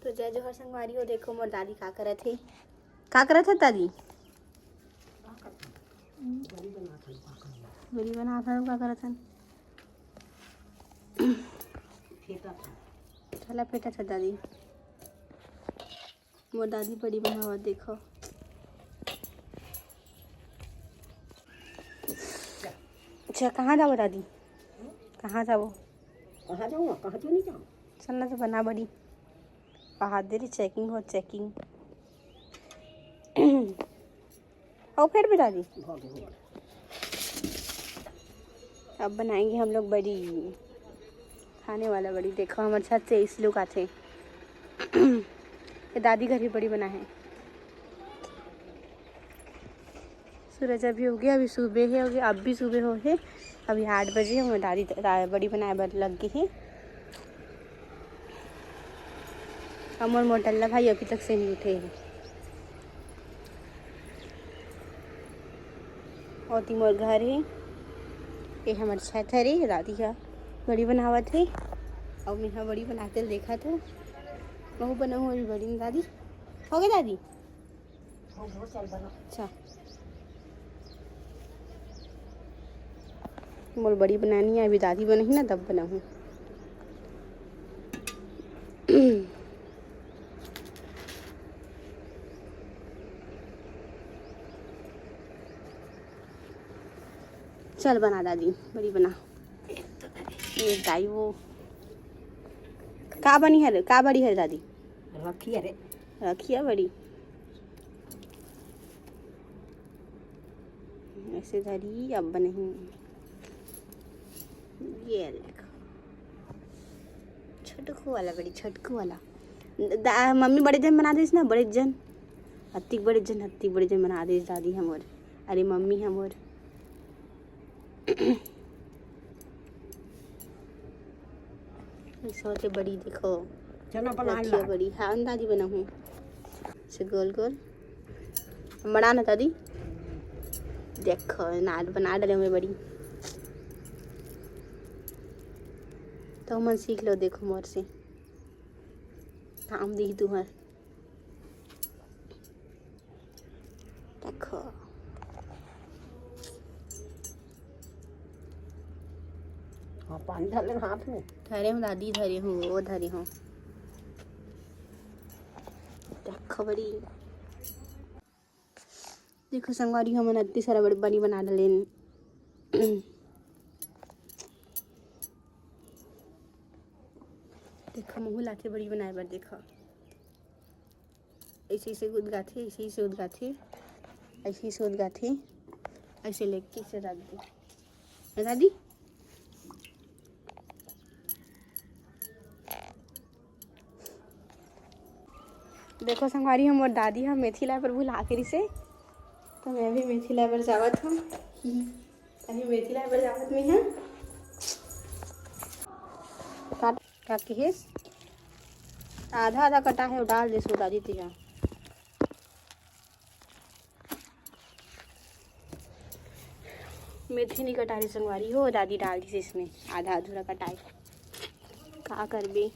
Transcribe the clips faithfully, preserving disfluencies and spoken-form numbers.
तो जय जोहार संगवारी हो, देखो मोर दादी का करत हे। का करत हे दादी? बड़ी बनात हन, का करत हन? फेंटत हन। चला फेंटत हे दादी। मोर दादी बड़ी बनावत, देखो। अच्छा, कहाँ जाबो दादी? कहाँ जाबो? कहाँ जाऊँ? कहाँ तो नहीं जाऊँ। चल ना, तो बना बड़ी। बहादुरी checking हो, checking। और फिर भी दादी, अब बनाएंगे हम लोग बड़ी, खाने वाला बड़ी। देखो, हमर छत से इस लोग आथे। ये दादी घर भी बड़ी बना है। सूरज अभी उगे, अभी सुबह हे, अभी, अब भी सुबह हो हे। अभी आठ बजे हे, हमर दादी दा-, बड़ी बनाए बर लग गे हे। अउ मोर मोटल्ला भाई अभी तक से नहीं उठे हे। ओती मोर घर हे, ये हमर छत हरे, दादी ह बड़ी बनावत हे, अउ मेहा बड़ी बनाते देखत हूँ। महू बनाऊँ अभी बड़ी न दादी। हो गए दादी? अच्छा, मोर बड़ी बनानी है, अभी दादी बनाही ना तब बनाहूँ। चल बना दादी, बड़ी बना। ये दाई वो का बनी है रे? का बड़ी है दादी? रखिया रे। रखिया बड़ी। ऐसे धरी, अब बनही। ये देखो, छोटकू वाला बड़ी, छोटकू वाला। दा-, मम्मी बड़े जन बना देस ना, बड़े जन, अतिक बड़े जन, अतिक बड़े जन बना देस दादी हमर। अरे मम्मी हमर। ऐसे होते बड़ी, देखो। चना बना रखिया ला। बड़ी, हाँ, अंदाजी बनाहूँ। ऐसे गोल गोल। बना ना दादी। देखो, नाट बना डाले हुए बड़ी। तो मन सीख लो, देखो मोर से। काम दी तुहर। देखो। हाँ, पानी डाले ना हाथ में। धरे हूँ दादी, धरे हूँ, वो धरे हूँ। देखो बड़ी। देखो संगवारी, हमन अत्ती सारा बड़-, बड़ी बना डलेन। देखो, मुँह लाथे बड़ी बनाए बर, देखो। ऐसे, ऐसे उदगाथे, ऐसे, ऐसे उदगाथे, ऐसे, ऐसे उदगाथे, ऐसे लेके ऐसे रख दे। बता दी? देखो संगवारी, हमर दादी ह मेथी लाए बर भुला के रिसे, तो मैं भी मेथी लाए बर जावत हूँ। अभी मेथी लाए बर जावत में है। काट, काट के हेस। आधा, आधा कटा है, वो डाल दे सो दादी तेहा। मेथी नहीं कटा रही संगवारी हो, दादी डाल दी इसमें, आधा अधूरा कटाए। का करबे,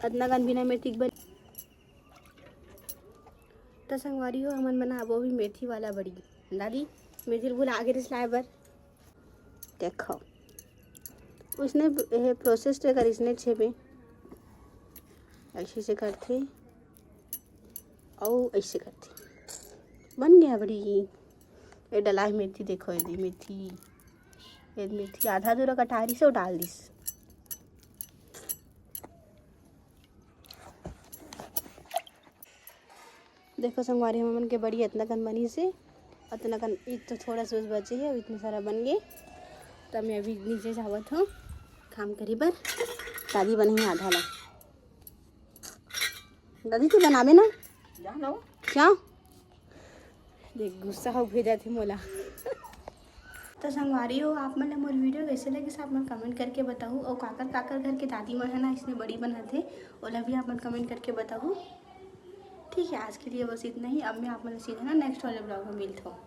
अतना कन बिना मेथी के बन। त संगवारी हो, हमन बनाबो अभी मेथी वाला बड़ी। दादी, मेथी ल भुला गे रिस लाए बर। देखो, उसने ये प्रोसेस तो कर इसने छेबे, ऐसे से करथे, अउ ऐसे करथे, बन गया बड़ी। ये डला है मेथी, देखो ये दे मेथी, ये मेथी आधा अधूरा कटा रही से डाल दिस। देखो संगवारी, हमन के बड़ी अतना कन बनिस हे, अतना कन, इत तो थोड़ा सा बचे हे, अउ इतना सारा बन गे। त मैं अभी नीचे जावत हूँ काम करे बर, दादी बनाही आधा ला। दादी, तू बनाबे ना? जा ना। क्या? देख, गुस्सा हो भेजा थे मोला। तो संगवारी हो, आप मन ला मोर वीडियो कैसे लगिस, आप मन कमेंट करके बताहू। और काकर काकर घर के दादी मन है ना, इसने बड़ी बनाथे, ओला भी आप मन कमेंट करके बताहू। ठीक है, आज के लिए बस इतना ही। अब मैं आप मन ला सीधा ना नेक्स्ट वाले ब्लॉग में मिलता हूँ।